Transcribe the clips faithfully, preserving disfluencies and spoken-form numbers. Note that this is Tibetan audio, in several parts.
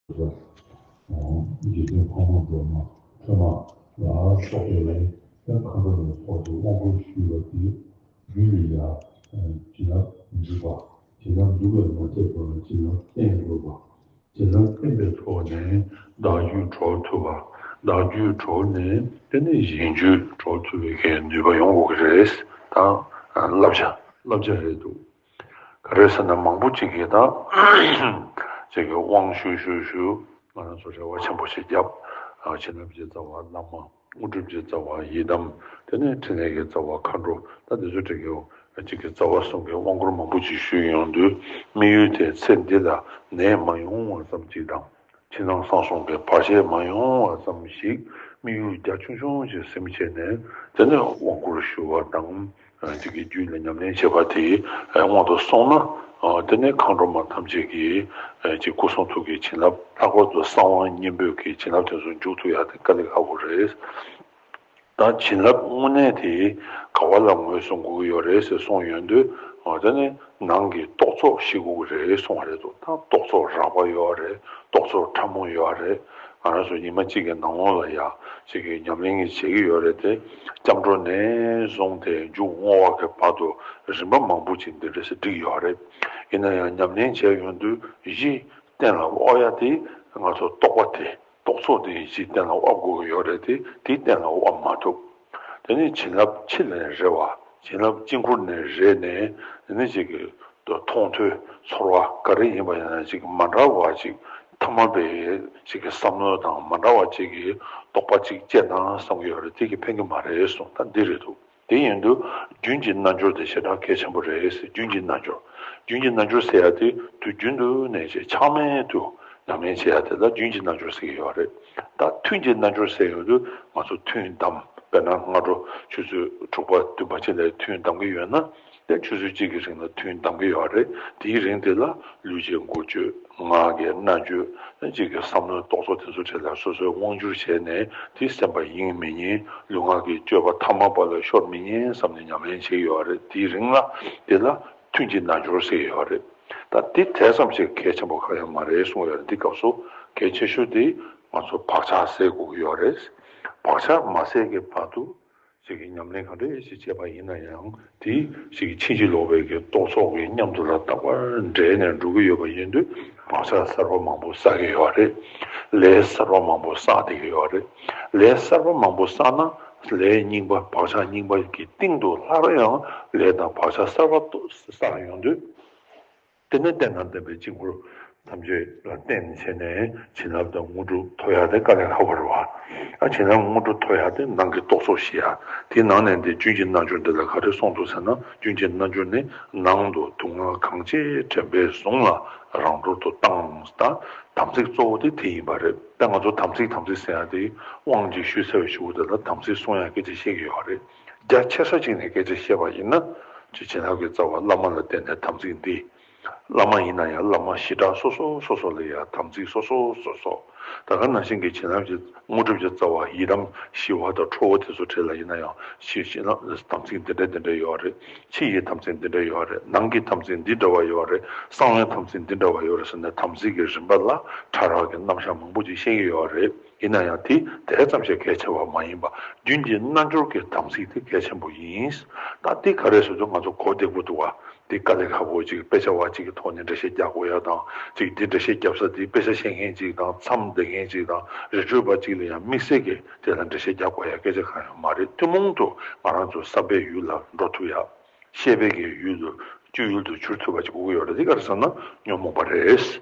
འཇིག་རྟེན་ཕ་མ་འགྲོ་མ་ཕ་མ་ལ་སོགས་པའི་ལས་ཀྱང་མཁའ་འགྲོ་མའི་ཚོགས་ཀྱིས་དབང་བསྐུར་ཞུས་པ་དེ་རྒྱུད་ལ་ཡང་བྱིན་རླབས་འཇུག་པ། བྱིན་རླབས་འཇུག་པའི་ངོ་ཚད་དགོས་ན་བྱིན་རླབས་བརྟན་དགོས་པ། བྱིན་རླབས་བརྟན་པའི་ཐོག་ནས་བདག་རྒྱུད་གྲོལ་ཐུབ་པ། བདག་རྒྱུད་གྲོལ་ནས་དེ་ནས་གཞན་རྒྱུད་གྲོལ་ཐུབ་པའི་གི་ནུས་པ་ཡོང་དགོས་ཀྱི་རེད། ད་བསླབ་བྱ་བསླབ་བྱ་རེད་འདུག་ག་རེ་ཟེར་ན་མང་པོ་ཅིག་གིས་ད་ཅིག་གི་དབང་ཞུ་ཞུ་ཞུ་ང་རང་ཚོ་རེ་བ་ཆེན་པོ་ཞིག་བརྒྱབ། བྱིན་རླབས་ཀྱི་རྩ་བ་བླ་མ། དངོས་གྲུབ་ཀྱི་རྩ་བ་ཡི་དམ། དེ་ནས་ཕྲིན་ལས་ཀྱི་རྩ་བ་མཁའ་འགྲོ། ད་དེ་ཚོ་འདྲ་གི་ཅིག་གི་རྩ་བ་གསུམ་གྱི་དབང་བསྐུར་མང་པོ་ཅིག་ཞུས་ཡོང་དུས་དམིགས་ཡུལ་དེ་ཚེ་འདི་ལ་ནད་མ་ཡོང་བ་ཙམ་ཅིག་དང་། ཕྱི་ནང་གསང་གསུམ་གྱི་བར་ཆད་མ་ཡོང་བ་ཙམ་ཞིག་དམིགས་ཡུལ་རྒྱ་ཆུང་ཆུང་ཞིག་སེམས་བྱས་ནས་དེ་ནས་དབང་བསྐུར་ཞུ་བ་དང་། ཅིག་གི་རྒྱུད་ལ་ཉམས་ལེན་བྱེད་པ་དེ་སྔོན་དུ་སོང་ན། དེ་ནས་མཁའ་འགྲོ་མ་ཐམས་ཅད་ཀྱིས་ཅིག་སྐུ་གསུང་ཐུགས་ཀྱི་བྱིན་རླབས་ལྷག་པར་དུ་གསང་བ་སྙིང་པོའི་གི་བྱིན་རླབས་དེ་ཚོ་འཇུག་ཐུབ་ཡག་དེ་དཀའ་ལས་ཁག་པོ་རེད། ད་བྱིན་རླབས་དངོས་གནས་དེ་ག་བ་ལ་ངོས་བཟུང་དགོས་ཀྱི་ཡོད་རེད་ཟེར་གསུངས་ཡོང་དུས། དེ་ནི་ནང་གི་རྟོག་ཚོགས་ཞིག་དགོས་ཀྱི་རེད་གསུངས་པ་རེད་འདུག་ད་རྟོག་ཚོགས་རགས་པ་ཡོད་རེད། རྟོག་ཚོགས་ཕྲ་མོ་ཡོད་རེད། ང་རང་ཚོ་ཉི་མ་གཅིག་གི་ནང་ལོགས་ལ་ཡ་གཅིག་གི་ཉམས་ལེན་གྱི་བྱེད་ཀྱི་ཡོད་རེད་དེ། སྐྱབས་འགྲོ་ནས་བཟུང་སྟེ་མཇུག་བསྔོ་བ་གི་བར་དུ་རིམ་པ་མང་པོ་ཅིག་འདི་འདྲ་ཞིག་བསྒྲིགས་ཡོད་རེད། ཡིན་ན་ཡང་ཉམས་ལེན་བྱས་ཡོང་དུས་གཞི་གཏན་ལ་དབབ་ཡ་དེ་ང་ཚོ་རྟོག་པ་དེ། རྟོག་ཚོགས་དེ་ཡིན་གཅིག་གཏན་ལ་དབབ་དགོས་ཀྱི་ཡོད་རེད་དེ། དེ་གཏན་ལ་དབབ་མ་ཐུབ། དེ་ནས་བྱིན་རླབས་ཕྱི་ལ་རེ་བ། བྱིན་རླབས་དཀྱིལ་འཁོར་ནས་རེ་ནས་དེ་ནས་ཅིག་གི་མཐོང་ཐོས་ཚོར་བ་ག་རེ་ཡིན་པ་ཡིན་ན་ཅིག་མ་འདྲ་བ་ཅིག་ཐ་མལ་པའི་ཅིག་གི་བསམ་བློ་དང་མ་འདྲ་བ་ཅིག་གི་རྟོག་པ་ཅིག་སྐྱེས་ན་བསམ་གྱི་ཡོད་རེད། དེ་གི་ཕན་གི་མ་རེད་གསུངས། ད་འདི་རེད་འདུག་དེ་ཡིན་དུས་རྒྱུན་གྱི་རྣལ་འབྱོར་དེ་ཞེ་དྲག་གལ་ཆེན་པོ་རེད་ཟེར། རྒྱུན་གྱི་རྣལ་འབྱོར། རྒྱུན་གྱི་རྣལ་འབྱོར་ཟེར་ཡ་དེ་དུས་རྒྱུན་དུ་ནས་ཅིག་ཆག་མེད་དུ་ཉམས་ལེན་བྱེད་ཡ་དེ་ལ་རྒྱུན་གྱི་རྣལ་འབྱོར་ཟེར་གྱི་ཡོད་རེད། ད་ཐུན་གྱི་རྣལ་འབྱོར་ཟེར་ཡོང་དུས་ང་ཚོ་ཐུན་བསྡམས། དཔེར་ན་སྔ་དྲོ་ཆུ་ཚོད་དྲུག་པ་བདུན་པ་ཅིག་ལ་ཐུན་བསྡམ་གྱི་ཡོད་ན། དེ་ཆུ་ཚོད་གཅིག་གི་རིང་ལ་ཐུན་བསྡམ་གྱི་ཡོད་རེད། དེའི་རིང་དེ་ལ་ལུས་ཀྱི་འགུལ་སྐྱོད། ངག་གི་སྨྲ་བརྗོད། གཅིག་གི་བསམ་བློའི་རྟོག་ཚོགས་དེ་ཚོ་གྲས་ལ་སོ་སོའི་དབང་བསྒྱུར་བྱས་ནས་དེའི་སེམས་པ་ཡེངས་མི་ཉན། ལུས་ངག་གི་སྤྱོད་པ་ཐ་མལ་པ་ལ་ཤོར་མི་ཉན་བསམ་ནས་ཉམས་ལེན་བྱེད་ཀྱི་ཡོད་རེད། དེའི་རིང་ལ་དེ་ལ་ཐུན་གྱི་རྣལ་འབྱོར་ཟེར་གྱི་ཡོད་རེད། ད་དེ་དེ་ཙམ་ཞིག་གལ་ཆེན་པོ་གང་ཡང་མ་རེད་གསུངས་ཡོད་རེད། འདི་སྐབས་སུ་གལ་ཆེ་ཤོས་དེ་ང་ཚོ་བག་ཆགས་སད་དགོས་ཀྱི་ཡོད་རེད། བག་ཆགས་མ་སད་ཀྱི་བར་དུ་ཅིག་གི་ཉམས་ལེན་ག་འདྲ་ཞིག་བྱས་པ་ཡིན་ན་ཡང་དེ་ཅིག་གི་ཕྱིན་ཅི་ལོག་པའི་གི་རྟོག་ཚོགས་ཀྱི་མཉམ་དུ་ལ་རྟག་པར་འདྲེས་ནས་འགྲོ་གི་ཡོད་པ་ཡིན་དུས་བག་ཆགས་གསར་པ་མང་པོ་བསགས་ཀྱི་ཡོད་རེད། ལས་གསར་པ་མང་པོ་བསགས་བསྡད་ཀྱི་ཡོད་རེད། ལས་གསར་པ་མང་པོ་བསགས་ན་ལས་རྙིང་པ་བག་ཆགས་རྙིང་པ་གི་སྟེང་དུ་སླར་ཡང་ལས་དང་བག་ཆགས་གསར་པ་བསགས་ཡོང་དུས། དེ་ནས་རྟེན་དང་བརྟེན་པའི་དཀྱིལ་འཁོར་ཐམས་ཅད་ལ་བརྟེན་བྱས་ནས་བྱིན་རླབས་དང་དངོས་གྲུབ་ཐོབ་ཡག་དེ་དཀའ་ལས་ཁག་པོ་རེད་བ། ཨ་བྱིན་རླབས་དངོས་གྲུབ་ཐོབ་ཡག་དེ་ནང་གི་རྟོག་ཚོགས་ཞི་ཡག་དེའི་ནང་ནས་འདི་རྒྱུན་གྱི་རྣལ་འབྱོར་འདི་ལ་ག་རེ་གསུངས་འདུག་ཟེར་ན། རྒྱུན་གྱི་རྣལ་འབྱོར་ནི་ནང་དུ་སྡུག་བསྔལ་གང་སྐྱེས་དྲན་པས་བཟུང་ལ་རང་གྲོལ་དུ་བཏང་། ད་དམ་ཚིག་གཙོ་བོ་དེ་དེ་ཡིན་པ་རེད། ད་ང་ཚོ་དམ་ཚིག་དམ་ཚིག་ཟེར་ཡག་དེ་དབང་ཅིག་ཞུས་ཚར་བའི་གཞུག་གུ་དེ་ལ་དམ་ཚིག་སྲུང་ཡག་སྐད་ཆ་བཤད་ཀྱི་ཡོད་རེད། རྒྱ་ཆེ་ས་ཅིག་ནས་སྐད་ཆ་བཤད་པ་ཡིན་ན། ཅིག་བྱིན་རླབས་ཀྱི་རྩ་བ་བླ་མ་ལ་བརྟེན་ནས་དམ་ཚིག་འདི། བླ་མ་ཡིན་ན་ཡང་བླ་མ་ཞི་དྲག་སོ་སོ་སོ་སོ་ལ་ཡང་དམ་ཚིག་སོ་སོ་སོ་སོ། ད་ག་ནང་བཞིན་གྱི་བྱིན་རླབས་ཀྱི་དངོས་གྲུབ་ཀྱི་རྩ་བ་ཡི་དམ་ཞི་བ་དང་ཁྲོ་བོ་དེ་ཚོ་གྲས་ལ་ཡིན་ན་ཡང་ཕྱི་བྱིན་རླབས་དམ་ཚིག་འདི་འདྲ་འདི་འདྲ་ཡོད་རེད། ཕྱི་ཡི་དམ་ཚིག་འདི་འདྲ་ཡོད་རེད། ནང་གི་དམ་ཚིག་འདི་འདྲ་བ་ཡོད་རེད། གསང་བའི་དམ་ཚིག་འདི་འདྲ་བ་ཡོད་རེད་ཟེར་ནས་དམ་ཚིག་གི་རིམ་པ་ལ་ཕྲ་རགས་ཀྱི་རྣམ་གཞག་མང་པོ་ཅིག་བཤད་ཀྱི་ཡོད་རེད། ཡིན་ན་ཡང་དེ་དེ་ཙམ་ཞིག་གལ་ཆེ་བ་མ་ཡིན་པ། རྒྱུན་གྱི་རྣལ་འབྱོར་གྱི་དམ་ཚིག་དེ་གལ་ཆེན་པོ་ཡིན། ད་དེ་ག་རེ་ཟེར་དུས་ང་ཚོ་གོ་བདེ་པོ་འདུག་བ། དེ་དཀའ་ལས་ཁག་པོ་ཅིག་དཔེ་ཆ་བ་ཅིག་གི་ཐོག་ནས་འགྲེལ་བཤད་རྒྱག་དགོས་ཡ་དང་། ཅིག་འདི་འགྲེལ་བཤད་རྒྱབ་ས་དེ་དཔེ་ཆ་ཤེས་མཁན་ཅིག་དང་མཚམས་བསྡད་མཁན་ཅིག་དང་རི་ཁྲོད་པ་ཅིག་ལ་ཡང་དམིགས་བསལ་གྱི་དེ་ལ་འགྲེལ་བཤད་རྒྱག་དགོས་ཡ་སྐད་ཆ་གང་ཡང་མ་རེད། ཐུན་མོང་དུ་ང་རང་ཚོ་བསམ་པའི་ཡུལ་ལ་འགྲོ་ཐུབ་ཡ། ཤེས་པའི་གི་ཡུལ་དུ་སྤྱོད་ཡུལ་དུ་གྱུར་ཐུབ་པ་ཅིག་དགོས་ཀྱི་ཡོད་རེད། དེ་ག་རེ་ཟེར་ན་ཉོན་མོངས་པ་རེད།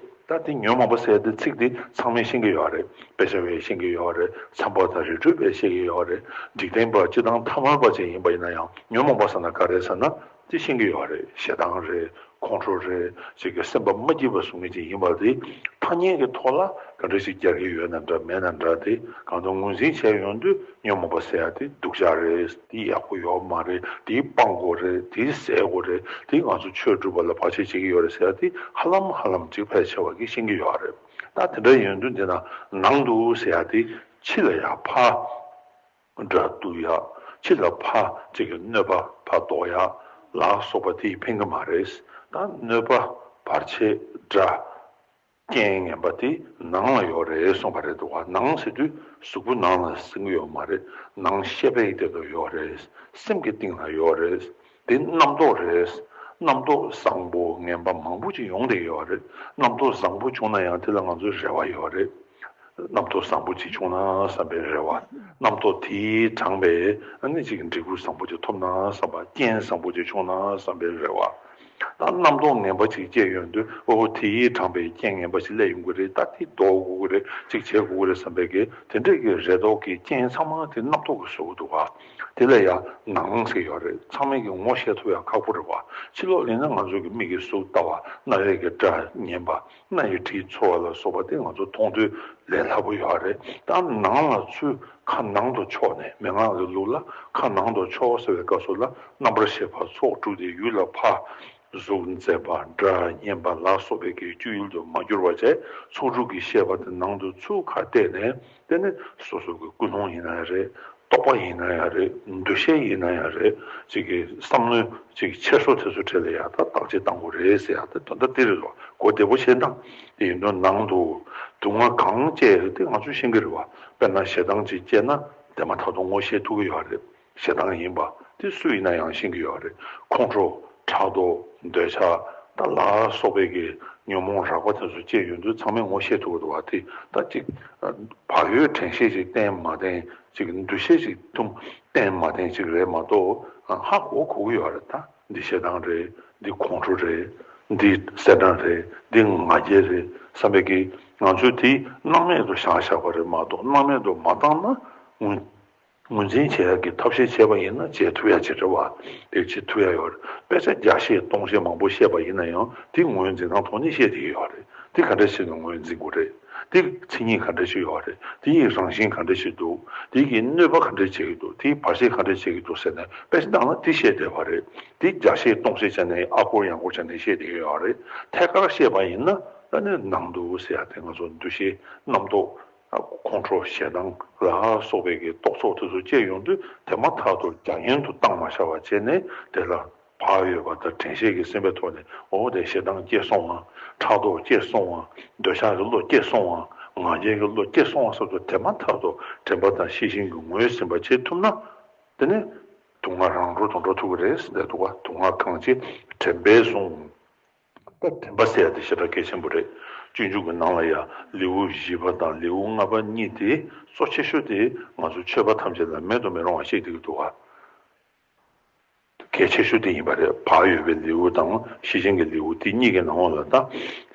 ད་དེ་ཉོན་མོངས་པ་ཟེར་དེ་ཚིག་དེ་ཚང་མས་ཤེས་ཀྱི་ཡོད་རེད། དཔེ་ཆ་བས་ཤེས་ཀྱི་ཡོད་རེད། མཚམས་པ་དང་རི་ཁྲོད་པས་ཤེས་ཀྱི་ཡོད་རེད། འཇིག་རྟེན་པ་སྤྱིར་བཏང་ཐ་མལ་པ་ཅིག་ཡིན་པ་ཡིན་ན་ཡང་ཉོན་མོངས་པ་ཟེར་ན་ག་རེ་ཟེར་ན་དེ་ཤེས་ཀྱི་ཡོད་རེད། ཞེ་སྡང་རེད། ཁོང་ཁྲོ་རེད། ཅིག་གི་སེམས་པ་མ་སྐྱིད་པ་བཟོ་མཁན་ཅིག་ཡིན་པ་དེ་ཐ་སྙད་ཀྱི་ཐོག་ལ་ག་འདྲ་ཞིག་རྒྱག་གི་ཡོད་ན་འདྲ་མེད་ན་འདྲ། དེ་གང་དུ་ངོས་འཛིན་བྱས་ཡོང་དུས་ཉོན་མོངས་པ་ཟེར་ཡ་དེ་སྡུག་ཅག་རེད། དེ་ཡག་པོ་ཡོད་མ་རེད། དེ་སྤང་དགོས་རེད། དེ་ཟད་དགོས་རེད། དེ་ང་ཚོ་ཆོས་སྒྲུབ་པ་ལ་བར་ཆད་བྱེད་ཀྱི་ཡོད་རེད་ཟེར་ཡ་དེ་ཧ་ལམ་ཧ་ལམ་ཅིག་ཕལ་ཆེ་བ་གིས་ཤེས་ཀྱི་ཡོད་རེད། ད་དེ་འདྲ་ཡོང་དུས་འདི་ན་ནང་དུ་ཟེར་ཡ་དེ་ཕྱི་ལ་ཡ་ཕར་དགྲ་བཏུལ་ཡ། ཕྱི་ལ་ཕར་ཅིག་གི་གནོད་པ་ཕར་ཟློག་ཡ་ལ་སོགས་པ་དེ་ཡིས་ཕན་གྱི་མ་རེད། ད་གནོད་པ་བར་ཆད་དགྲ་ རྐྱེན་ངན་པ་དེ་ནང་ལ་ཡོད་རེད་གསུངས་པ་རེད་འདུག་བ། ནང་ཟེར་དུས་གཟུགས་པོ་ནང་ལ་ཟིན་གྱི་ཡོད་མ་རེད། ནང་ཤེས་པའི་དེ་དུ་ཡོད་རེད། སེམས་ཀྱི་གཏིང་ལ་ཡོད་རེད། དེ་རྣམ་རྟོག་རེད། རྣམ་རྟོག་བཟང་པོ་ངན་པ་མང་པོ་ཅིག་ཡོང་བསྡད་ཡོད་རེད། རྣམ་རྟོག་བཟང་པོ་བྱུང་ན་ཡང་དེ་ལ་ང་ཚོའི་རེ་བ་ཡོད་རེད། རྣམ་རྟོག་བཟང་པོ་ཅིག་བྱུང་ན་བསམ་པའི་རེ་བ། རྣམ་རྟོག་དེས་དྲངས་པའི་ཨ་ནི་ཅིག་འབྲས་བུ་བཟང་པོ་ཅིག་ཐོབ་ན་བསམ་པ། རྐྱེན་བཟང་པོ་ཅིག་བྱུང་ན་བསམ་པའི་རེ་བ། ད་རྣམ་རྟོག་ངན་པ་ཅིག་སྐྱེས་ཡོང་དུས་ཨོ་དེས་དྲངས་པའི་རྐྱེན་ངན་པ་ཅིག་སླེབས་ཡོང་གི་རེད། ད་དེ་ཟློག་དགོས་ཀྱི་རེད། ཅིག་བྱེད་དགོས་ཀྱི་རེད་བསམ་པའི་གི་དེ་འདྲས་ཀྱི་རེ་དོགས་ཀྱི་རྐྱེན་ཚང་མ་དེ་རྣམ་རྟོག་གིས་བཟོ་གི་འདུག་ག། དེ་ལ་ཡང་ནང་ཟེར་ཡོད་རེད། ཚང་མས་ཀྱི་ངོ་ཤེས་ཐུབ་ཡང་ཁག་པོ་རེད་བ། ཕྱི་ལོགས་ལ་ཡིན་ན་ང་ཚོ་གི་མིག་གིས་གཟུགས་ལྟ་བ། རྣ་བས་ཀྱི་སྒྲ་ཉན་པ། སྣ་ཡིས་དྲི་ཚོར་བ་ལ་སོགས་པ་དེ་ང་ཚོ་མཐོང་ཐོས་ལས་སླ་པོ་ཡོད་རེད། ད་ནང་ལ་ཚུར་ཁ་ནང་དུ་ཕྱོགས་ནས། མན་ངག་གི་ལུགས་ལ་ཁ་ནང་དུ་ཕྱོགས་ཟེར་བའི་སྐབས་སུ་ལ་རྣམ་པར་ཤེས་པ་ཚོགས་དྲུག་དེ་ཡུལ་ལ་ཕར། གཟུགས་མཛེས་པ། སྒྲ་སྙན་པ་ལ་སོགས་པའི་གི་སྤྱོད་ཡུལ་དུ་མ་གྱུར་པ་བྱས། ཚོགས་དྲུག་གི་ཤེས་པ་དེ་ནང་དུ་ཚུར་ཁ་གཏད་ནས། དེ་ནི་སོ་སོ་གི་ཀུན་སློང་ཡིན་ན་ཡང་རེད། རྟོག་པ་ཡིན་ན་ཡང་རེད། འདུ་ཤེས་ཡིན་ན་ཡང་རེད། ཅིག་གི་བསམ་བློའི་ཅིག་འཁྱེར་སོ་དེ་ཚོ་གྲས་ལ་ཡང་ད་བརྟག་དཔྱད་གཏང་དགོས་རེད་ཟེར་ཡ། ད་དོན་དག་དེ་རེད་ལོ། གོ་བདེ་པོ་བྱས་ན། དེ་ཡིན་དུས་ནང་དུ་སྡུག་བསྔལ་གང་སྐྱེ་ཡོད་དེ་ང་ཚོས་ཤེས་ཀྱི་རེད་བ། དཔེར་ན་ཞེ་སྡང་ཅིག་སྐྱེས་ན་དེ་མ་ཐག་ཏུ་ངོ་ཤེས་ཐུབ་ཀྱི་ཡོད་རེད། ཞེ་སྡང་ཡིན་པ་དེ་སུ་ཡིན་ན་ཡང་ཤེས་ཀྱི་ཡོད་རེད། ཁོང་ཁྲོ། ཕྲག་དོག་འདོད་ཆགས་ད་ལ་སོགས་པའི་གི་ཉོན་མོངས་རགས་པ་དེ་ཚོ་སྐྱེས་ཡོང་དུས་ཚང་མས་ངོ་ཤེས་ཐུབ་ཀྱི་འདུག་བ། དེ་ད་ཅིག་བག་ཡོད་དྲན་ཤེས་ཅིག་བསྟེན་མ་བསྟེན། ཅིག་འདུ་ཤེས་ཅིག་ཐུམ་བསྟེན་མ་བསྟེན་ཅིག་རེད་མ་གཏོགས། ཧ་གོ་གོ་གི་ཡོད་རེད། ད་འདི་ཞེ་སྡང་རེད། འདི་ཁོང་ཁྲོ་རེད། འདི་སེམས་ཁྲལ་རེད། འདི་ང་རྒྱལ་རེད་བསམ་པའི་གི་ང་ཚོས་དེ་སྣང་མེད་དུ་བཞག་བཞག་པ་རེད་མ་གཏོགས། སྣང་མེད་དུ་མ་བཏང་ན་ངུ། ངོས་འཛིན་བྱེད་ཡག་གི་ཐབས་ཤེས་བྱས་པ་ཡིན་ན་བྱེད་ཐུབ་ཡག་ཅིག་རེད་བ། དེ་བྱེད་ཐུབ་ཡག་ཡོད་རེད། དཔེ་ཆ་བརྒྱ་བཤད་སྟོང་བཤད་མང་པོ་བཤད་པ་ཡིན་ན་ཡང་དེ་ངོས་འཛིན་སྟངས་ཐོག་ནས་བཤད་བསྡད་ཡོད་རེད། དེ་ག་འདྲ་བྱས་ནས་ངོས་འཛིན་དགོས་རེད། དེ་མཚན་ཉིད་ག་འདྲ་ཞིག་ཡོད་རེད། དེ་ཡི་རང་བཞིན་ག་འདྲ་ཞིག་འདུག་དེ་གི་གནོད་པ་ག་འདྲ་བྱེད་ཀྱི་འདུག་དེའི་བར་ཆད་ག་འདྲ་བྱེད་ཀྱི་འདུག་ཟེར་ནས་དཔེ་ཆ་ནང་ལ་དེ་བཤད་བསྡད་པ་རེད། དེ་བརྒྱ་བཤད་སྟོང་བཤད་བྱས་ནས་ཨ་སྐོར་ཡང་སྐོར་བྱས་ནས་བཤད་བསྡད་ཡོད་རེད། ཐད་ཀར་བཤད་པ་ཡིན་ན་ད་ནི་ནང་དུ་ཟེར་ཡག་དེ་ང་ཚོ་འདུ་ཤེས་རྣམ་རྟོག་ཁོང་ཁྲོ་ཞེ་སྡང་ལ་སོགས་པའི་གི་རྟོག་ཚོགས་དེ་ཚོ་སྐྱེས་ཡོང་དུས་དེ་མ་ཐག་ཏུ་རྒྱ་ཡན་དུ་བཏང་མ་བཞག་པ་བྱས་ནས་དེ་ལ་བག་ཡོད་པ་དང་དྲན་ཤེས་ཀྱི་སེམས་པའི་ཐོག་ནས་འོ་དེ་ཞེ་སྡང་སྐྱེས་སོང་ང་། ཕྲག་དོག་སྐྱེས་སོང་ང་། འདོད་ཆགས་ཀྱི་བློ་སྐྱེས་སོང་ང་། ང་རྒྱལ་གྱི་བློ་སྐྱེས་སོང་ང་བསམ་དུས་དེ་མ་ཐག་ཏུ་དྲན་པ་དང་ཤེས་བཞིན་གྱིས་ངོས་ཟིན་པ་བྱེད་ཐུབ་ན། དེ་ནས་སྡུག་བསྔལ་རང་གྲོལ་དུ་འགྲོ་ཐུབ་ཀྱི་རེད་ཟེར་འདུག་ག། སྡུག་བསྔལ་གང་སྐྱེ་དྲན་པས་བཟུང་། ད་དྲན་པ་ཟེར་ཡ་དེ་ཞེ་དྲག་གལ་ཆེན་པོ་རེད། སྤྱོད་འཇུག་གི་ནང་ལ་ཡང་ལེའུ་བཞི་པ་དང་ལེའུ་ལྔ་པ་གཉིས་དེ་གཙོ་ཆེ་ཤོས་དེ་ང་ཚོ་ཆོས་པ་ཐམས་ཅད་ལ་མེད་དུ་མི་རུང་བ་བཤད་བསྡད་ཀྱི་འདུག་ག། གལ་ཆེ་ཤོས་དེ་ཡིན་པ་རེད། བག་ཡོད་པའི་ལེའུ་དང་ཤེས་བཞིན་གྱི་ལེའུ་དེ་གཉིས་ཀྱི་ནང་ལ་ད་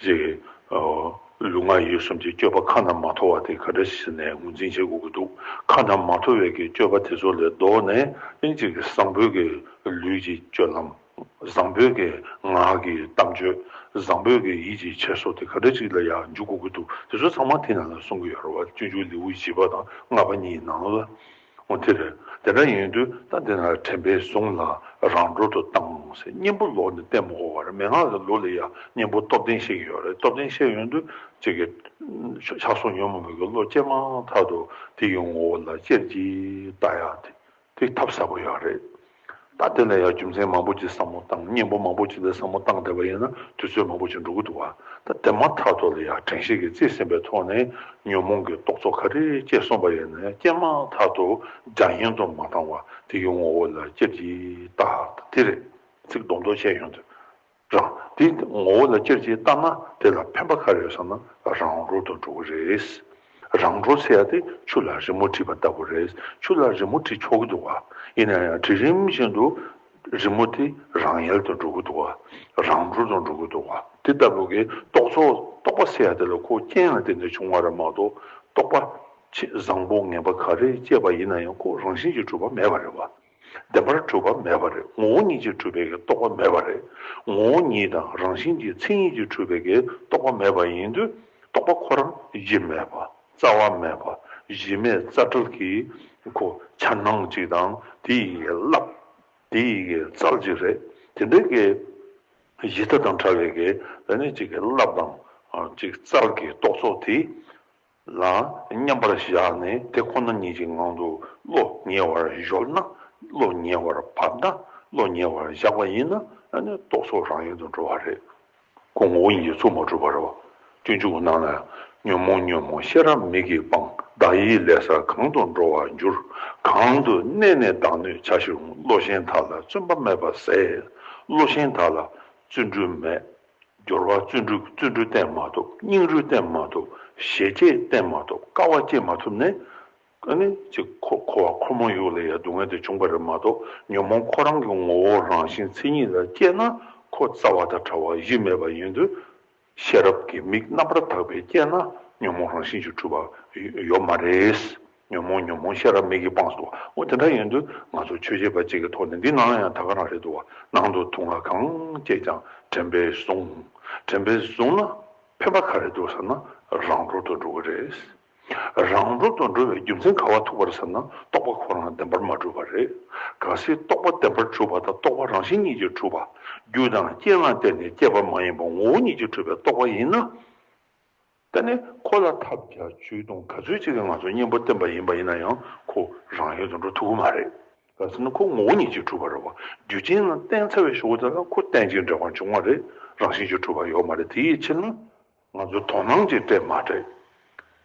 ཅིག་ལུས་ངག་ཡིད་གསུམ་གྱི་སྤྱོད་པ་ཁ་ན་མ་ཐོ་བ་དེ་ག་འདྲ་ཞིག་ནས་ངོས་འཛིན་བྱེད་དགོས་ཀྱི་འདུག་ཁ་ན་མ་ཐོ་བའི་གི་སྤྱོད་པ་དེ་ཚོ་ལས་ལྡོག་ནས་ཨེ་ཅིག་བཟང་པོའི་གི་ལུས་ཀྱི་སྤྱོད་ལམ། བཟང་པོའི་གི་ངག་གི་གཏམ་བརྗོད། བཟང་པོའི་གི་ཡིད་ཀྱི་འཁྱེར་སོ་དེ་ག་འདྲ་ཅིག་ལ་ཡང་འཇུག་དགོས་ཀྱི་འདུག་དེ་ཚོ་ཚང་མ་དེ་ནང་ལ་གསུང་གི་ཡོད་རེད་བ། སྤྱོད་འཇུག་ལེའུ་བཞི་པ་དང་ལྔ་པ་གཉིས་ནང་ལ། འོ་དེ་རེད། དེ་འདྲ་ཡིན་དུས་ད་དེ་ན་དྲན་པས་བཟུང་ལ་རང་གྲོལ་དུ་བཏང་ཟེར་གཉེན་པོ་ལོག་ནས་བསྟེན་མི་དགོས་པ་རེད། མན་ངག་གི་ལུགས་ལ་ཡང་གཉེན་པོ་སྟོབས་ལྡན་བཤད་ཀྱི་ཡོད་རེད། སྟོབས་ལྡན་བཤད་ཡོང་དུས་ཅིག་གི་ཆགས་སོགས་ཉོན་མོངས་པའི་གི་བློ་སྐྱེས་མ་ཐག་ཏུ་དེ་ཡི་ངོ་བོ་ལ་ཅེར་གྱིས་ལྟ་ཡག་དེ། དེ་ཐབས་ཟབ་པོ་ཡོད་རེད། ད་དེ་ལ་ཡང་རྒྱུ་མཚན་མང་པོ་ཅིག་བསམ་བློ་བཏང་། གཉེན་པོ་མང་པོ་ཅིག་ལ་བསམ་བློ་བཏང་བསྡད་པ་ཡིན་ན་དུས་ཚོད་མང་པོ་ཅིག་འགྲོ་གི་འདུག་བ། ད་དེ་མ་ཐག་ཏུ་ལ་ཡང་དྲན་ཤེས་ཀྱིས་རྩིས་ཟིན་པའི་ཐོག་ནས་ཉོན་མོངས་ཀྱི་རྟོག་ཚོགས་ག་རེ་སྐྱེས་སོང་པ་ཡིན་ན་ཡང་སྐྱེས་མ་ཐག་ཏུ་རྒྱ་ཡན་དུ་མ་བཏང་བ་དེ་གི་ངོ་བོ་ལ་ཅེར་གྱིས་ལྟ། དེ་རེད། ཚིག་རྡོག་རྡོག་བཤད་ཡོང་དུས། རང་། དེ་ངོ་བོ་ལ་ཅེར་གྱིས་ལྟ་ན་དེ་ལ་ཕན་པ་ག་རེ་ཡོད་ཟེར་ན་རང་གྲོལ་དུ་འགྲོ་གི་རེད། རང་གྲོལ་ཟེར་ཡ་དེ་ཆུ་ལ་རི་མོ་བྲིས་པ་ལྟ་བུ་རེད། ཆུ་ལ་རི་མོ་བྲིས་ཆོག་གི་འདུག་བ། ཡིན་ན་ཡང་བྲིས་རིམ་བཞིན་དུ་རི་མོ་དེ་རང་ཡལ་དུ་འགྲོ་གི་འདུག་བ། རང་གྲོལ་དུ་འགྲོ་གི་འདུག་བ། དེ་ལྟ་བུ་གི་རྟོག་ཚོགས་རྟོག་པ་ཟེར་ཡ་དེ་ལ་ཁོ་རྐྱེན་ལ་བརྟེན་ནས་བྱུང་བ་རེད་མ་གཏོགས་རྟོག་པ་ཆེས་བཟང་པོ་ངན་པ་ག་རེ་སྐྱེས་པ་ཡིན་ན་ཡང་ཁོ་རང་བཞིན་གྱིས་གྲུབ་པ་མེད་པ་རེད་བ། བདེན་པར་གྲུབ་པ་མེད་པ་རེད། ངོ་བོ་ཉིད་ཀྱིས་གྲུབ་པའི་གི་རྟོག་པ་མེད་པ་རེད། ངོ་བོ་ཉིད་དང་རང་བཞིན་གྱི་མཚན་ཉིད་ཀྱིས་གྲུབ་པའི་གི་རྟོག་པ་མེད་པ་ཡིན་དུས་རྟོག་པ་ཁོ་རང་གཞི་མེད་པ། རྩ་བ་མེད་པ། གཞི་མེད་རྩ་བྲལ་གྱི་ཁོ་འཆར་སྣང་ཅིག་དང་དེ་ཡི་གི་རླབས། དེ་ཡི་གི་རྩལ་ཅིག་རེད། དེ་འདྲའི་གི་གཞི་རྩ་དང་བྲལ་བའི་གི་ཨ་ནི་ཅིག་གི་རླབས་དང་ཅིག་རྩལ་གྱི་རྟོག་ཚོགས་དེ། ལ་མཉམ་པར་བཞག་ནས་དེ་ཁོ་ན་ཉིད་ཀྱི་ངང་དུ་བློ་ཉེ་བར་གཞོལ་ན། བློ་ཉེ་བར་བབས་ན། བློ་ཉེ་བར་བཞག་པ་ཡིན་ན་ཨ་ནི་རྟོག་ཚོགས་རང་ཡལ་དུ་འགྲོ་བ་རེད། ཁོ་ངོ་བོ་ཉིད་ཀྱིས་ཚུར་མ་གྲུབ་པ་རེད་བ། སྤྱོད་འཇུག་ནང་ལ། ཉོན་མོངས་ཉོན་མོངས་ཤེས་རབ་མིག་གིས་སྤང་། བདག་ཡིད་ལས་བསལ་གང་དུ་འགྲོ་བར་འགྱུར། གང་དུ་གནས་ནས་བདག་གནོད་བྱ་ཞིང་རུང་། བློ་ཞན་དག་ལ་བརྩོན་པ་མེད་པར་ཟད། བློ་ཞན་དག་ལ་བརྩོན་འགྲུས་མེད། སྦྱོར་བ་བརྩོན་འགྲུས་བརྩོན་འགྲུས་བསྟེན་མ་ཐུབ། སྙིང་རུས་བསྟེན་མ་ཐུབ། ཞེ་བཅད་བསྟེན་མ་ཐུབ། དཀའ་བ་སྤྱད་མ་ཐུབ་ནས། ཨ་ནི་ཅིག་འཁོར་འཁོར་བ་འཁོར་མོ་ཡུག་ལ་ཡང་སྡུག་བསྔལ་དེ་བྱུང་བ་རེད་མ་གཏོགས། ཉོན་མོངས་ཁོ་རང་གི་ངོ་བོ་རང་བཞིན་མཚན་ཉིད་ལ་སྐྱེས་ན། ཁོ་རྩ་བ་དང་བྲལ་བ་གཞི་མེད་པ་ཡིན་དུས། ཤེས་རབ་ཀྱི་མིག་རྣམ་པར་དག་པས་སྐྱེས་ན། ཉོན་མོངས་རང་བཞིན་གྱིས་གྲུབ་པ་ཡོད་མ་རེད། ཉོན་མོངས་ཉོན་མོངས་ཤེས་རབ་མིག་གིས་སྤངས་སོ། འོ་དེ་འདྲ་ཡིན་དུས་ང་ཚོ་ཆོས་བྱེད་པ་གཅིག་གི་ཐོག་ནས། འདི་ནང་ལ་ཡང་ད་ག་རང་རེད་འདུག་བ། ནང་དུ་དུག་ལྔ་གང་སྐྱེས་ཀྱང་། དྲན་པས་བཟུང་། དྲན་པས་བཟུང་ན་ཕན་པ་ག་རེ་འདུག་ཟེར་ན། རང་གྲོལ་དུ་འགྲོ་གི་རེད། རང་གྲོལ་དུ་འགྲོ་བའི་རྒྱུ་མཚན་ག་པར་ཐུག་པ་རེད་ཟེར་ན། རྟོག་པ་ཁོ་རང་བདེན་པར་མ་གྲུབ་པ་རེད། གལ་སྲིད་རྟོག་པ་བདེན་པར་གྲུབ་པ་དང་རྟོག་པ་རང་བཞིན་ཉིད་ཀྱིས་གྲུབ་པ། རྒྱུ་དང་རྐྱེན་ལ་བརྟེན་ནས་སྐྱེས་པ་མ་ཡིན་པ་ངོ་བོ་ཉིད་ཀྱིས་གྲུབ་པའི་རྟོག་པ་ཡིན་ན། དེ་ནི་ཁོ་ལ་ཐབས་བརྒྱ་ཇུས་སྟོང་ག་ཚོད་ཅིག་གིས་ང་ཚོས་གཉེན་པོ་བསྟེན་པ་ཡིན་པ་ཡིན་ན་ཡང་། ཁོ་རང་ཡུལ་དུ་འགྲོ་ཐུབ་ཀྱི་མ་རེད། གལ་སྲིད་ན་ཁོ་ངོ་བོ་ཉིད་ཀྱིས་གྲུབ་པ་རེད་བ། རྒྱུ་རྐྱེན་ལ་བརྟེན་ཚར་བའི་གཞུག་གུ་དེ་ལ་ཁོ་རྟེན་ཅིང་འབྲེལ་བར་འབྱུང་བ་རེད། རང་བཞིན་གྱིས་གྲུབ་པ་ཡོད་མ་རེད། དེ་ཡི་ཕྱིར་ན། ང་ཚོ་དོ་སྣང་ཅིག་སྤྲད་མ་སྤྲད།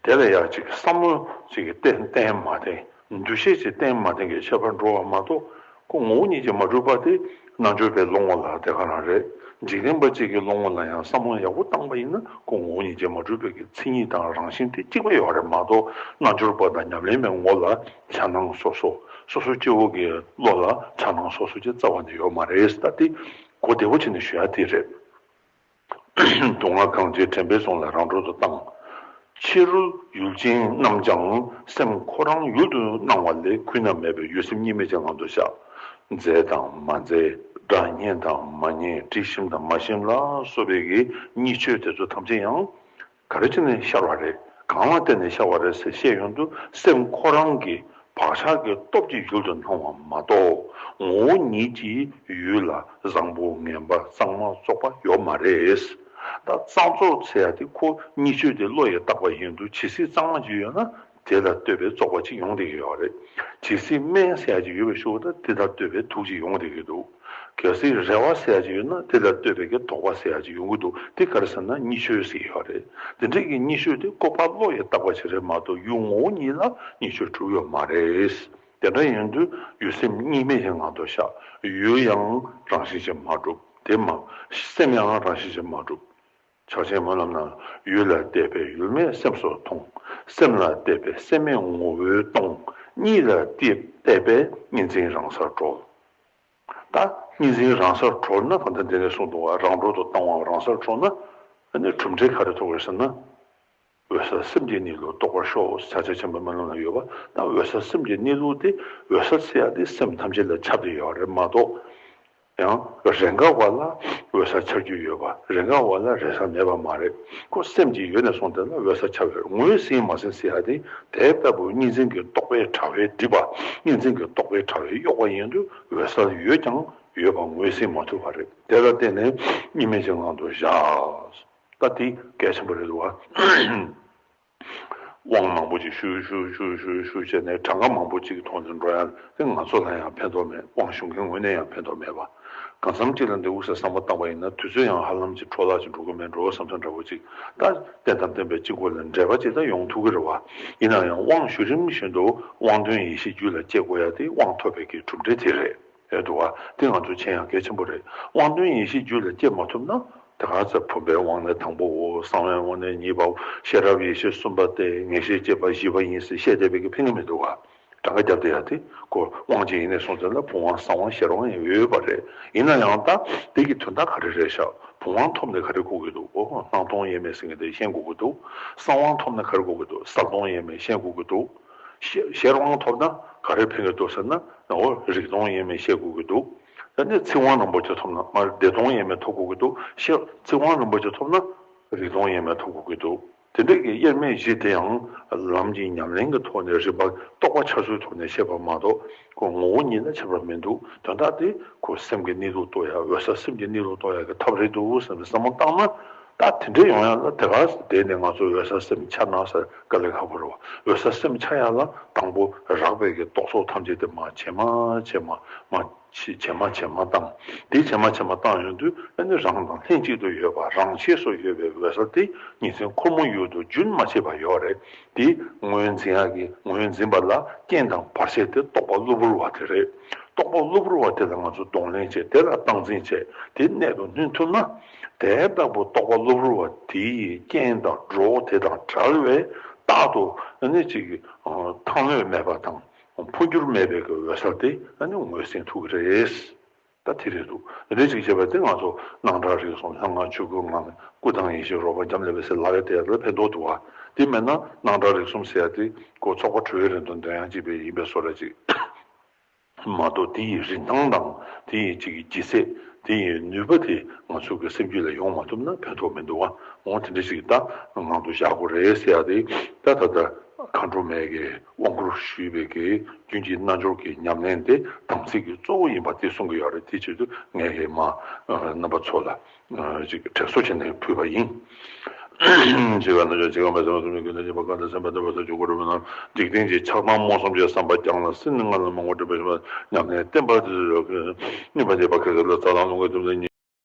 དེ་ལ་ཡང་ཅིག་བསམ་བློ་ཅིག་གཏན་གཏན་མ་བསྟེན། འདུ་ཤེས་ཅིག་གཏན་མ་བསྟེན་གྱི་ཁྱད་པར་འགྲོ་བ་མ་གཏོགས། ཁོ་ངོ་བོ་ཉིད་ཀྱིས་མ་གྲུབ་པ་དེ། རྣལ་འབྱོར་པའི་བློ་ངོ་ལ་དེ་ག་རང་རེད། འཇིག་རྟེན་པ་གཅིག་གི་བློ་ངོ་ལ་ཡང་བསམ་བློ་ཡག་པོ་བཏང་པ་ཡིན་ན། ཁོ་ངོ་བོ་ཉིད་ཀྱིས་མ་གྲུབ་པའི་གི་མཚན་ཉིད་དང་རང་བཞིན་དེ་གཅིག་པ་ཡོད་རེད་མ་གཏོགས། རྣལ་འབྱོར་པ་དང་ཉམས་ལེན་པའི་ངོ་ལ་འཆར་སྣང་སོ་སོ། སོ་སོ་སྐྱེ་བོ་གི་བློ་ལ་འཆར་སྣང་སོ་སོ་ཅིག་རྩ་བ་ནས་ཡོད་མ་རེད། ད་དེ་གོ་བདེ་པོ་བྱས་ནས་ཞུ་ཡ་དེ་རེད། དུག་ལྔ་གང་སྐྱེས་དྲན་པས་བཟུང་ལ་རང་གྲོལ་དུ་བཏང་། ཕྱི་རོལ་ཡུལ་ཅན་རྣམས་ཀྱང་སེམས་ཁོ་རང་ཡུལ་དུ་སྣང་བ་ལས། གུད་ན་མེད་པའི་ཡུལ་སེམས་གཉིས་མེད་ཀྱི་ངང་དུ་བཞག། མཛེས་དང་མ་མཛེས། སྒྲ་སྙན་དང་མ་སྙན། དྲི་ཞིམ་དང་མ་ཞིམ་ལ་སོགས་པའི་གི་གཉིས་ཆོས་དེ་ཚོ་ཐམས་ཅད་ཡང་ག་རེ་བྱས་ནས་ཤར་བ་རེད། གང་ལ་བརྟེན་ནས་ཤར་བ་རེད་ཟེར་བཤད་ཡོང་དུས། སེམས་ཁོ་རང་གི་བག་ཆགས་ཀྱི་སྟོབས་ཀྱིས་ཡུལ་དུ་སྣང་བ་མ་གཏོགས། ངོ་བོ་ཉིད་ཀྱིས་ཡུལ་ལ་བཟང་པོ་ངན་པ་གཙང་མ་བཙོག་པ་ཡོད་མ་རེད། ད་གཙང་བཙོག་ཟེར་ཡ་དེ་ཁོ་གཉིས་ཆོས་དེ་བློ་ཡིས་བཏགས་པ་ཡིན་དུས། ཇི་སྲིད་གཙང་མ་ཅིག་ཡོད་ན། དེ་ལ་ལྟོས་པའི་བཙོག་པ་ཅིག་ཡོང་བསྡད་ཀྱི་ཡོད་རེད། ཇི་སྲིད་སྨན་ཟེར་ཡ་ཅིག་ཡོད་པའི་ཤུགས་དང་། དེ་ལ་ལྟོས་པའི་དུག་ཅིག་ཡོང་བསྡད་ཀྱི་འདུག། གལ་སྲིད་རེ་བ་ཟེར་ཡ་ཅིག་ཡོད་ན། དེ་ལ་ལྟོས་པའི་གི་དོགས་པ་ཟེར་ཡ་ཅིག་ཡོང་གི་འདུག། དེ་ག་རེ་ཟེར་ན་གཉིས་ཆོས་ཟེར་གྱི་ཡོད་རེད། དེ་འདྲའི་གི་གཉིས་ཆོས་དེ་ཁོ་ཕར་བློ་ཡིས་བཏགས་པ་ཞིག་རེད་མ་གཏོགས། ཡུལ་ངོ་བོ་ཉིད་ལ་གཉིས་ཆོས་གྲུབ་ཡོད་མ་རེད། དེ་འདྲ་ཡིན་དུས་ཡུལ་སེམས་གཉིས་མེད་ཀྱི་ངང་དུ་བཞག། ཡུལ་ཡང་རང་བཞིན་གྱིས་མ་གྲུབ། དེ་མ། སེམས་ཡང་རང་བཞིན་གྱིས་མ་གྲུབ། ཕྱག་ཆེན་སྨོན་ལམ་ནང་། ཡུལ་ལ་བལྟས་པས་ཡུལ་མེད་སེམས་སུ་མཐོང་། སེམས་ལ་བལྟས་པས་སེམས་མེད་ངོ་བོས་སྟོང་། གཉིད་ལ་བལྟས་བལྟས་པས་གཉིས་འཛིན་རང་སར་གྲོལ། ད་གཉིས་འཛིན་རང་སར་གྲོལ་ན། གང་ལྟར་འདི་ནས་གསུངས་འདུག་བ། རང་གྲོལ་དུ་བཏང་བའམ་རང་སར་གྲོལ་ན། ཨ་ནི་གྲུབ་འབྲས་ག་རེ་ཐོབ་ཀྱི་ཟེར་ན། འོད་གསལ་སེམས་ཀྱི་གནས་ལུགས་རྟོགས་པར་ཤོག། ཕྱག་ཆེན་ཆེན་པོའི་སྨོན་ལམ་ལ་ཡོད་པ། ད་འོད་གསལ་སེམས་ཀྱི་གནས་ལུགས་དེ། འོད་གསལ་ཟེར་ཡ་དེ་སེམས་ཐམས་ཅད་ལ་ཁྱབ་བསྡད་ཡོད་རེད་མ་གཏོགས། ཡང་རེས་འགའ་བ་ལ་འོད་གསལ་འཆར་རྒྱུ་ཡོད་པ། རེས་འགའ་བ་ལ་རེས་གསལ་མེད་པ་མ་རེད། ཁོ་སེམས་ཀྱི་ཡུལ་ནས་བཟུང་དེ་ལ་འོད་གསལ་འཆར་བའི། ངོས་ཟིན་མ་ཟིན་ཟེར་ཡ་དེ། དེ་ལྟ་བུ་གཉིས་འཛིན་གྱི་རྟོག་པའི་དྲ་བས་བསྒྲིབས་པ། གཉིས་འཛིན་གྱི་རྟོག་པའི་དྲ་བས་གཡོགས་པ་ཡིན་དུས། འོད་གསལ་ཡོད་ཀྱང་ཡོད་པ་ངོས་ཟིན་མ་ཐུབ་པ་རེད། དེ་ལ་བརྟེན་ནས་གཉིས་མེད་ཀྱི་ངང་དུ་བཞག། ད་དེ་གལ་ཆེན་པོ་རེད་འདུག་བ། དབང་མང་པོ་ཅིག་ཞུ་ཞུ་ཞུ་ཞུ་ཞུ་བྱས་ནས། གྲངས་ཀ་མང་པོ་ཅིག་གི་ཐོག་ནས་འགྲོ་ཡ་དེ་ང་ཚོ་ལ་ཡང་ཕན་ཐོགས་མེད། དབང་ཞུ་མཁན་ངོས་ནས་ཡང་ཕན་ཐོགས་མེད་པ། གང་འཚམ་ཅིག་ལ་འདི་འུ་ཟེར་བསམ་བློ་བཏང་པ་ཡིན་ན། དུས་ཚོད་ཡང་ཧ་ལམ་ཅིག་འཕྲོ་བརླག་ཅིག་འགྲོ་གི་མེད་འགྲོ་བསམ་བསམ་འདྲ་བོ་ཅིག། ད་རྟེན་དང་བརྟེན་པའི་དཀྱིལ་འཁོར་ལ་འབྲེལ་བ་ཅིག་ད་ཡོང་ཐུབ་ཀྱི་རེད་བ། ཡིན་ན་ཡང་དབང་ཞུ་རིམ་བཞིན་དུ་དབང་དོན་ཡེ་ཤེས་རྒྱུད་ལ་སྐྱེ་དགོས་ཡ་དེ། དབང་ཐོབ་པའི་གི་གྲུབ་འབྲས་དེ་རེད། ཨེ་འདུག་བ། དེ་ང་ཚོ་མཁྱེན་ཡ་གལ་ཆེན་པོ་རེད། དབང་དོན་ཡེ་ཤེས་རྒྱུད་ལ་སྐྱེ་མ་ཐུབ་ན། དེ་ག་ཚོད་བུམ་པའི་དབང་ནི་དང་པོའོ། གསང་བའི་དབང་ནི་གཉིས་པའོ། ཤེས་རབ་ཡེ་ཤེས་གསུམ་པ་སྟེ། ངེས་ཤེས་སྐྱེས་པ་བཞི་པ་ཡིན་ཟེར་བཤད་བསྡད་པའི་གི་ཕན་གི་མི་འདུག་བ། གྲངས་ཀ་རྒྱབ་བསྡད་ཡ་དེ་ཁོ་དབང་ཅིག་ཡིན་ནས་སོང་ཙང་ལ། བུམ་དབང་གསང་དབང་ཤེས་རབ་དབང་ཡོད་པ་རེད། ཡིན་ན་ཡང་ད་དེ་གི་དོན་དག་ག་རེ་རེད་ཤག། བུམ་དབང་ཐོབ་ནས་ག་རེ་དགོས་ཀྱི་འདུག། ཨོ། སྣང་སྟོང་དབྱེར་མེད་ཟེར་མཁན་དེ་ཤེས་དགོས་ཀྱི་འདུག། གསང་དབང་ཐོབ་ནས་ག་རེ་དགོས་ཀྱི་འདུག། གསལ་སྟོང་དབྱེར་མེད་ཤེས་དགོས་ཀྱི་འདུག། ཤེས་ཤེས་རབ་དབང་ཐོབ་ན་ག་རེ་ཕན་གྱི་འདུག་ཟེར་ན། འོ། རིག་སྟོང་དབྱེར་མེད་ཤེས་དགོས་ཀྱི་འདུག། ད་ནི་ཚིག་དབང་རིན་པོ་ཆེ་ཐོབ་ན། མར་བདེ་སྟོང་དབྱེར་མེད་ཐོབ་དགོས་ཀྱི་འདུག། ཤེས། ཚིག་དབང་རིན་པོ་ཆེ་ཐོབ་ན་རིག་སྟོང་དབྱེར་མེད་ཐོབ་དགོས་ཀྱི་འདུག། དེ་འདྲའི་གི་དབྱེར་མེད་བཞི་དེ་ཡང་ལམ་གྱི་ཉམས་ལེན་གྱི་ཐོག་ནས། རིམ་པ་རྟོགས་པ་འཆར་ཚུལ་ཐོག་ནས་བཤད་པ་མ་གཏོགས། ཁོ་ངོ་བོ་ཉིད་ལ་ཁྱད་པར་མི་འདུག། དོན་དག་དེ་ཁོ་སེམས་ཀྱི་གནས་ལུགས་རྟོགས་ཡ། འོད་གསལ་སེམས་ཀྱི་གནས་ལུགས་རྟོགས་ཡ་གི་ཐབས་རེད་འདུག་བསམ་པའི་བསམ་བློ་བཏང་ན། ད་དེ་འདྲ་ཡོང་ཡ་ལ་དེ་ག་དེ་ནས་ང་ཚོ་འོད་གསལ་སེམས་འཆར་ན་ཟེར་དཀའ་ལས་ཁག་པོ་རེད་བ། འོད་གསལ་སེམས་འཆར་ཡ་ལ་དང་པོ་རགས་པའི་གི་རྟོག་ཚོགས་ཐམས་ཅད་དེ་མར་ཇེ་མང་ཇེ་མང་། མར་ ཞེས་ཇེ་མང་ཇེ་མང་བཏང་། དེ་ཇེ་མང་ཇེ་མང་བཏང་ཡོང་དུས་ཨ་ནི་རང་དང་ལྷན་ཅིག་ཏུ་ཡོད་པ་རང་ཆས་སུ་ཡོད་པའི་འོད་གསལ་དེ་ཉིན་མཚན་འཁོར་མོ་ཡུལ་དུ་རྒྱུན་མ་ཆད་པར་ཡོད་རེད། དེ་ངོས་འཛིན་ཡག་གི་ངོས་འཛིན་པ་ལ་རྐྱེན་དང་བར་ཆད་དེ་རྟོག་པ་གློ་བུར་བ་དེ་རེད། རྟོག་པ་གློ་བུར་བ་དེ་ལ་ང་ཚོ་གདོང་ལེན་བྱས་དེ་ལ་སྟངས་འཛིན་བྱས་དེ་གནད་དུ་བསྣུན་ཐུབ་ན། དེ་ལྟ་བུ་རྟོག་པ་གློ་བུར་བ་དེ་ཡི་རྐྱེན་དང་འགྲོ་བ་དེ་དང་བྲལ་བས་རྟག་ཏུ་ཨ་ནི་ཅིག་ཐང་ལྷོད་མེད་པ་དང་འཕོ་འགྱུར་མེད་པའི་གི་འོད་གསལ་དེ་ཨ་ནི་ངོས་ཟིན་ཐུབ་ཀྱི་རེད། ད་དེ་རེད་འདུག་དེ་འདྲ་ཅིག་བྱས་པ་དེ་ང་ཚོ་སྣང་གྲགས་རིག་གསུམ་ལྷ་སྔགས་ཆོས་སྐུའི་ངང་ནས་སྐུ་དང་ཡེ་ཤེས་རོལ་པ་འབྱམས་ཀླས་པའི་ཟེར་ལབ་ཡ་དེ་ལ་ཕན་ཐོགས་འདུག་བ། དེ་མེད་ན་སྣང་གྲགས་རིག་གསུམ་ཟེར་ཡ་དེ་ཁོ་ཚོགས་པ་གྲོལ་བའི་རིང་དུ་འདོན་ཡ་གཅིག་པའི་ཡིན་པའི་བཟོ་འདྲ་ཅིག་མ་གཏོགས་དེ་ཡི་རིན་ཐང་དང་དེ་ཡི་ཅིག་ལྗིད་ཚད་དེ་ཡི་ནུས་པ་དེ་ང་ཚོ་གི་སེམས་རྒྱུད་ལ་ཡོང་མ་ཐུབ་ན་ཕན་ཐོགས་མི་འདུག་བ། འོ་དེ་འདྲ་ཞིག་ད་ངང་དུ་བཞག་དགོས་རེད་ཟེར་ཡ་དེ་ད་ད་ལྟ་མཁའ་འགྲོ་མས་ཀྱི་དབང་བསྐུར་ཞུས་པའི་གི་རྒྱུན་གྱི་རྣལ་འབྱོར་གྱི་ཉམས་ལེན་དེ་དམ་ཚིག་གི་གཙོ་བོ་ཡིན་པ་དེ་གསུང་གི་ཡོད་རེད། དེ་ཆེད་དུ་ངས་ཀྱི་མ་རྣམ་པ་ཚོ་ལ་ཅིག་དྲན་གསོ་བྱས་ནས་ཕུལ་བ་ཡིན། ཇི་ག་ན་ཇོ་ཇི་ག་མ་སེམས་པ་གསུམ་ནི་ཀུན་ལ་ཉེས་པ་གང་དང་སེམས་པ་དེ་བ་ས་ཇོ་གོ་རུ་མ་ན་འཇིག་རྟེན་གྱི་ཆགས་སྡང་རྨོངས་གསུམ་གྱི་བསམ་པ་ཀྱང་ལ་སྲིད་ནི་ང་ལ་མང་པོ་སྒྲིབ་པ་ཞིག་ཉམས་ལེན་བསྟན་པ་དེ་ནུས་པ་ཉེས་པ་ཁ་ཁ་ལ་རྩ་དང་ལུང་གི་དུམ་ལ་ཉེ།